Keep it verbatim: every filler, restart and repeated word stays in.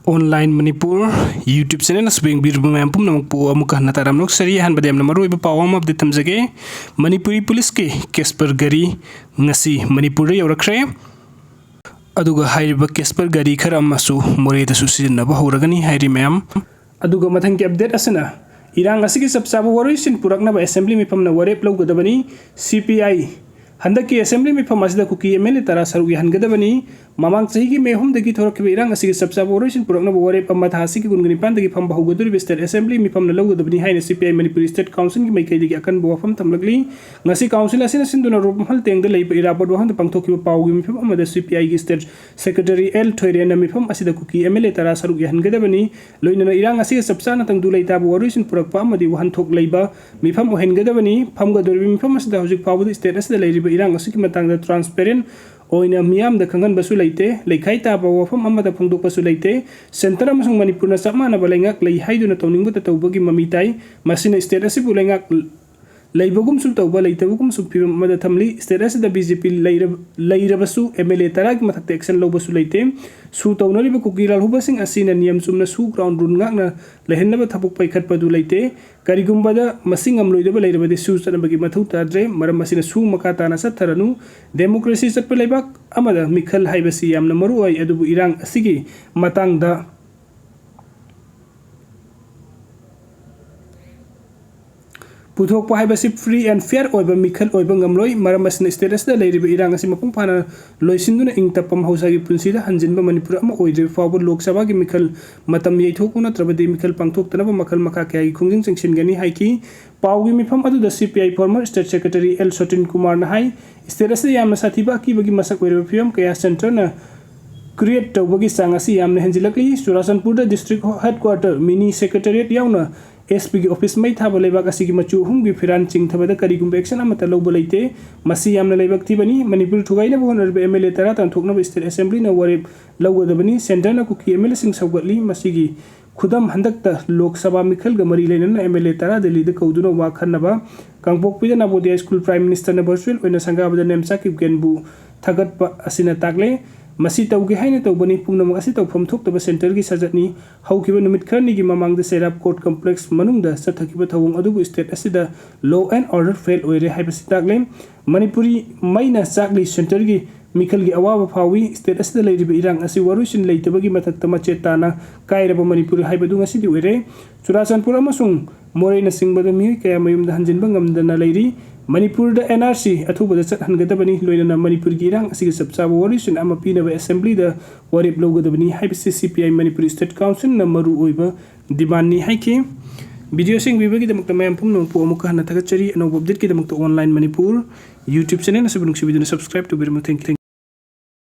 Online Manipur YouTube channel ꯑꯁꯤꯕꯨ ꯌꯦꯡꯕꯤꯔꯤꯕ ꯃꯌꯥꯝ ꯄꯨꯝꯅꯃꯛꯄꯨ ꯑꯃꯨꯛꯀ ꯍꯟꯅ ꯇꯥꯔꯝꯅ ꯅꯣꯛꯆꯔꯤ꯫ ꯑꯍꯥꯟꯕꯗ ꯌꯥꯝꯅ ꯃꯔꯨꯑꯣꯏꯕ ꯄꯥꯎ ꯑꯃ update ꯊꯝꯖꯒꯦ꯫ ꯃꯅꯤꯄꯨꯔꯤ ꯄꯨꯂꯤꯁꯀꯤ ꯀꯦꯁꯄꯔ ꯒꯥꯔꯤ ꯉꯁꯤ ꯃꯅꯤꯄꯨꯔꯗ ꯌꯧꯔꯛꯈ꯭ꯔꯦ꯫ ꯑꯗꯨꯒ ꯍꯥꯏꯔꯤꯕ ꯀꯦꯁꯄꯔ ꯒꯥꯔꯤ ꯈꯔ ꯑꯃꯁꯨ ꯃꯣꯔꯦꯗꯁꯨ ꯁꯤꯖꯤꯟꯅꯕ ꯍꯧꯔꯒꯅꯤ ꯍꯥꯏꯔꯤ ꯃꯌꯥꯝ꯫ ꯑꯗꯨꯒ ꯃꯊꯪꯒꯤ update ꯑꯁꯤꯅ ꯏꯔꯥꯡ ꯑꯁꯤꯒꯤ ꯆꯞ ꯆꯥꯕ ꯋꯥꯔꯣꯏꯁꯤꯟ ꯄꯨꯔꯛꯅꯕ assembly ꯃꯤꯐꯝꯅ ꯋꯥꯔꯦꯞ ꯂꯧꯒꯗꯕꯅꯤ꯫ C P I ꯍꯟꯗꯛꯀꯤ assembly ꯃꯤꯐꯝ ꯑꯁꯤꯗ ꯀꯨꯀꯤ M L A ꯇꯔꯥ ꯁꯔꯨꯛ ꯌꯥꯍꯟꯒꯗꯕꯅꯤ꯫ ꯃꯃꯥꯡ ꯆꯍꯤꯒꯤ May ꯑꯍꯨꯝꯗꯒꯤ ꯊꯣꯔꯛꯈꯤꯕ ꯏꯔꯥꯡ ꯑꯁꯤꯒꯤ ꯆꯞ ꯆꯥꯕ ꯋꯥꯔꯣꯏꯁꯤꯟ ꯄꯨꯔꯛꯅꯕ ꯋꯥꯔꯦꯞ ꯑꯃ ꯊꯥ ꯑꯁꯤꯒꯤ ꯀꯨꯟꯒ ꯅꯤꯄꯥꯟꯗꯒꯤ ꯐꯝꯕ ꯍꯧꯒꯗꯧꯔꯤꯕ state assembly ꯃꯤꯐꯝꯅ ꯂꯧꯒꯗꯕꯅꯤ ꯍꯥꯏꯅ C P I Manipuri state councilꯒꯤ ꯃꯥꯏꯀꯩꯗꯒꯤ ꯑꯀꯟꯕ ꯋꯥꯐꯝ ꯊꯝꯂꯛꯂꯤ꯫ ꯉꯁꯤ council ꯑꯁꯤꯅ ꯁꯤꯟꯗꯨꯅ ꯔꯣꯃꯍꯜ ꯇꯦꯡꯗ ꯂꯩꯕ ꯏꯔꯥꯕꯣꯠ ꯋꯥꯍꯪꯗ ꯄꯥꯡꯊꯣꯛꯈꯤꯕ ꯄꯥꯎꯒꯤ ꯃꯤꯐꯝ ꯑꯃꯗ C P I ꯒꯤ state secretary L ꯊꯣꯏꯔꯦꯟꯅ ꯃꯤꯐꯝ ꯑꯁꯤꯗ ꯀꯨꯀꯤ M L A ꯇꯔꯥ ꯁꯔꯨꯛ ꯌꯥꯍꯟꯒꯗꯕꯅꯤ꯫ ꯂꯣꯏꯅꯅ ꯏꯔꯥꯡ ꯑꯁꯤꯒ ꯆꯞ ꯆꯥꯅ ꯇꯪꯗꯨ ꯂꯩꯇꯥꯕ ꯋꯥꯔꯣꯏꯁꯤꯟ ꯄꯨꯔꯛꯄ ꯑꯃꯗꯤ ꯋꯥꯍꯟꯊꯣꯛ ꯂꯩꯕ ꯃꯤꯐꯝ ꯑꯣꯏꯍꯟꯒꯗꯕꯅꯤ꯫ ꯐꯝꯒꯗꯧꯔꯤꯕ ꯃꯤꯐꯝ ꯑꯁꯤꯗ ꯍꯧꯖꯤꯛ ꯐꯥꯎꯕꯗ state ꯑꯁꯤꯗ ꯂꯩꯔꯤꯕ ꯏꯔꯥꯡ ꯑꯁꯤꯒꯤ ꯃꯇꯥꯡꯗ transparent ꯑꯣꯏꯅ ꯃꯤꯌꯥꯝꯗ ꯈꯪꯍꯟꯕꯁꯨ ꯂꯩꯇꯦ, ꯂꯩꯈꯥꯏ ꯇꯥꯕ ꯋꯥꯐꯝ ꯑꯃꯗ ꯐꯣꯡꯗꯣꯛꯄꯁꯨ ꯂꯩꯇꯦ꯫ Centre ꯑꯃꯁꯨꯡ ꯃꯅꯤꯄꯨꯔꯅ ꯆꯞ ꯃꯥꯟꯅꯕ ꯂꯩꯉꯥꯛ ꯂꯩ ꯍꯥꯏꯗꯨꯅ ꯇꯧꯅꯤꯡꯕꯇ ꯇꯧꯕꯒꯤ ꯃꯃꯤ ꯇꯥꯏ꯫ ꯃꯁꯤꯅ state ꯑꯁꯤꯕꯨ ꯂꯩꯉꯥꯛ ꯂꯩꯕꯒꯨꯝꯁꯨ ꯇꯧꯕ, ꯂꯩꯇꯕꯒꯨꯝꯁꯨ ꯐꯤꯕꯝ ꯑꯃꯗ ꯊꯝꯂꯤ꯫ State ꯑꯁꯤꯗ B J P ꯂꯩꯔ-, ꯂꯩꯔꯕꯁꯨ M L A ꯇꯔꯥꯒꯤ ꯃꯊꯛꯇ action ꯂꯧꯕꯁꯨ ꯂꯩꯇꯦ꯫ ꯁꯨ ꯇꯧꯅꯔꯤꯕ ꯀꯨꯀꯤ ꯂꯥꯜꯍꯧꯕꯁꯤꯡ ꯑꯁꯤꯅ ꯅꯤꯌꯝ ꯆꯨꯝꯅ ꯁꯨ ground rule ꯉꯥꯛꯅ ꯂꯩꯍꯟꯅꯕ ꯊꯕꯛ ꯄꯥꯏꯈꯠꯄꯗꯨ ꯂꯩꯇꯦ꯫ ꯀꯔꯤꯒꯨꯝꯕꯗ ꯃꯁꯤ ꯉꯝꯂꯣꯏꯗꯕ ꯂꯩꯔꯕꯗꯤ ꯁꯨ ꯆꯠꯅꯕꯒꯤ ꯃꯊꯧ ꯇꯥꯗ꯭ꯔꯦ꯫ ꯃꯔꯝ ꯑꯁꯤꯅ ꯁꯨ ꯃꯈꯥ ꯇꯥꯅ ꯆꯠꯊꯔꯅꯨ꯫ Democracy ꯆꯠꯄ ꯂꯩꯕꯥꯛ ꯑꯃꯗ ꯃꯤꯈꯜ ꯍꯥꯏꯕꯁꯤ ꯌꯥꯝꯅ ꯃꯔꯨ ꯑꯣꯏ, ꯑꯗꯨꯕꯨ ꯏꯔꯥꯡ ꯑꯁꯤꯒꯤ ꯃꯇꯥꯡꯗ ꯄꯨꯊꯣꯛꯄ ꯍꯥꯏꯕꯁꯤ free and fair ꯑꯣꯏꯕ ꯃꯤꯈꯜ ꯑꯣꯏꯕ ꯉꯝꯂꯣꯏ꯫ ꯃꯔꯝ ꯑꯁꯤꯅ state ꯑꯁꯤꯗ ꯂꯩꯔꯤꯕ ꯏꯔꯥꯡ ꯑꯁꯤ ꯃꯄꯨꯡ ꯐꯥꯅ ꯂꯣꯏꯁꯤꯟꯗꯨꯅ ꯏꯪ ꯇꯞꯄ ꯃꯍꯧꯁꯥꯒꯤ ꯄꯨꯟꯁꯤꯗ ꯍꯟꯖꯤꯟꯕ ꯃꯅꯤꯄꯨꯔ ꯑꯃ ꯑꯣꯏꯗ꯭ꯔꯤꯕ ꯐꯥꯎꯕ ꯂꯣꯛ ꯁꯚꯥꯒꯤ ꯃꯤꯈꯜ ꯃꯇꯝ ꯌꯩꯊꯣꯛꯄ ꯅꯠꯇ꯭ꯔꯕꯗꯤ ꯃꯤꯈꯜ ꯄꯥꯡꯊꯣꯛꯇꯅꯕ ꯃꯈꯜ ꯃꯈꯥ ꯀꯌꯥꯒꯤ ꯈꯣꯡꯖꯪ ꯆꯪꯁꯤꯟꯒꯅꯤ ꯍꯥꯏꯈꯤ꯫ ꯄꯥꯎꯒꯤ ꯃꯤꯐꯝ ꯑꯗꯨꯗ C P I former state secretary L ꯁꯣꯇꯤꯟ ꯀꯨꯃꯥꯔꯅ ꯍꯥꯏ, state ꯑꯁꯤꯗ ꯌꯥꯝꯅ ꯁꯥꯊꯤꯕ ꯑꯀꯤꯕꯒꯤ ꯃꯁꯛ ꯑꯣꯏꯔꯕ ꯐꯤꯕꯝ ꯀꯌꯥ centreꯅ create ꯇꯧꯕꯒꯤ ꯆꯥꯡ ꯑꯁꯤ ꯌꯥꯝꯅ ꯍꯦꯟꯖꯤꯜꯂꯛꯂꯤ꯫ ꯆꯨꯔꯥꯆꯥꯟꯄꯨꯔꯗ district headquarter, mini secretariat ꯌꯥꯎꯅ S P ꯒꯤ office ꯃꯩ ꯊꯥꯕ ꯂꯩꯕꯥꯛ ꯑꯁꯤꯒꯤ ꯃꯆꯨ ꯑꯍꯨꯝꯒꯤ ꯐꯤꯔꯥꯟ ꯆꯤꯡꯊꯕꯗ ꯀꯔꯤꯒꯨꯝꯕ action ꯑꯃꯠꯇ ꯂꯧꯕ ꯂꯩꯇꯦ꯫ ꯃꯁꯤ ꯌꯥꯝꯅ ꯂꯥꯏꯕꯛ ꯊꯤꯕꯅꯤ꯫ ꯃꯅꯤꯄꯨꯔ ꯊꯨꯒꯥꯏꯅꯕ ꯍꯣꯠꯅꯔꯤꯕ M L A ꯇꯔꯥ ꯇꯥꯟꯊꯣꯛꯅꯕ state assemblyꯅ ꯋꯥꯔꯦꯞ ꯂꯧꯒꯗꯕꯅꯤ꯫ Centreꯅ ꯀꯨꯀꯤ M L Aꯁꯤꯡ ꯁꯧꯒꯠꯂꯤ꯫ ꯃꯁꯤꯒꯤ ꯈꯨꯗꯝ ꯍꯟꯗꯛꯇ ꯂꯣꯛ ꯁꯚꯥ ꯃꯤꯈꯜꯒ ꯃꯔꯤ ꯂꯩꯅꯅ M L A ꯇꯔꯥ ꯗꯦꯜꯂꯤꯗ ꯀꯧꯗꯨꯅ ꯋꯥ ꯈꯟꯅꯕ꯫ ꯀꯥꯡꯄꯣꯛꯄꯤꯗ ꯅꯕꯣꯗꯤꯌꯥ school prime ministerꯅ virtual ꯑꯣꯏꯅ ꯁꯪꯒꯥꯕꯗ ꯅꯦꯝꯆꯥ ꯀꯤꯞꯒꯦꯟꯕꯨ ꯊꯥꯒꯠꯄ ꯑꯁꯤꯅ ꯇꯥꯛꯂꯦ꯫ ꯃꯁꯤ ꯇꯧꯒꯦ ꯍꯥꯏꯅ ꯇꯧꯕꯅꯤ꯫ ꯄꯨꯝꯅꯃꯛ ꯑꯁꯤ ꯇꯧꯐꯝ ꯊꯣꯛꯇꯕ centreꯒꯤ ꯁꯥꯖꯠꯅꯤ꯫ ꯍꯧꯈꯤꯕ ꯅꯨꯃꯤꯠ ꯈꯔꯅꯤꯒꯤ ꯃꯃꯥꯡꯗ ꯁꯦꯔꯥꯞ court complex ꯃꯅꯨꯡꯗ ꯆꯠꯊꯈꯤꯕ ꯊꯧꯑꯣꯡ ꯑꯗꯨꯕꯨ state ꯑꯁꯤꯗ law and order fail ꯑꯣꯏꯔꯦ ꯍꯥꯏꯕꯁꯤ ꯇꯥꯛꯂꯦ꯫ ꯃꯅꯤꯄꯨꯔꯤ ꯃꯩꯅ ꯆꯥꯛꯂꯤ centreꯒꯤ ꯃꯤꯈꯜꯒꯤ ꯑꯋꯥꯕ ꯐꯥꯎꯏ꯫ State ꯑꯁꯤꯗ ꯂꯩꯔꯤꯕ ꯏꯔꯥꯡ ꯑꯁꯤ ꯋꯥꯔꯣꯏꯁꯤꯟ ꯂꯩꯇꯕꯒꯤ ꯃꯊꯛꯇ ꯃꯆꯦꯠ ꯇꯥꯅ ꯀꯥꯏꯔꯕ ꯃꯅꯤꯄꯨꯔ ꯍꯥꯏꯕꯗꯨ ꯉꯁꯤꯗꯤ ꯑꯣꯏꯔꯦ꯫ ꯆꯨꯔꯥꯆꯥꯟꯄꯨꯔ ꯑꯃꯁꯨꯡ ꯃꯣꯔꯦꯅꯆꯤꯡꯕꯗ ꯃꯤꯑꯣꯏ ꯀꯌꯥ ꯃꯌꯨꯝꯗ ꯍꯟꯖꯤꯟꯕ ꯉꯝꯗꯅ ꯂꯩꯔꯤ꯫ ꯃꯅꯤꯄꯨꯔꯗ NRC ꯑꯊꯨꯕꯗ ꯆꯠꯍꯟꯒꯗꯕꯅꯤ꯫ ꯂꯣꯏꯅꯅ ꯃꯅꯤꯄꯨꯔꯒꯤ ꯏꯔꯥꯡ ꯑꯁꯤꯒꯤ ꯆꯞ ꯆꯥꯕ ꯋꯥꯔꯣꯏꯁꯤꯟ ꯑꯃ ꯄꯤꯅꯕ assemblyꯗ ꯋꯥꯔꯦꯞ ꯂꯧꯒꯗꯕꯅꯤ ꯍꯥꯏꯕꯁꯤ CPI ꯃꯅꯤꯄꯨꯔ state councilꯅ ꯃꯔꯨꯑꯣꯏꯕ demandꯅꯤ ꯍꯥꯏꯈꯤ꯫ Video ꯑꯁꯤ ꯌꯦꯡꯕꯤꯕꯒꯤꯗꯃꯛꯇ ꯃꯌꯥꯝ ꯄꯨꯝꯅꯃꯛꯄꯨ ꯑꯃꯨꯛꯀ ꯍꯟꯅ ꯊꯥꯒꯠꯆꯔꯤ꯫ ꯑꯅꯧꯕ updateꯀꯤꯗꯃꯛꯇ Online Manipur YouTube channel ꯑꯁꯤꯕꯨ ꯅꯨꯡꯁꯤꯕꯤꯗꯨꯅ subscribe ꯇꯧꯕꯤꯔꯝꯃꯨ꯫ Thank you, thank you꯫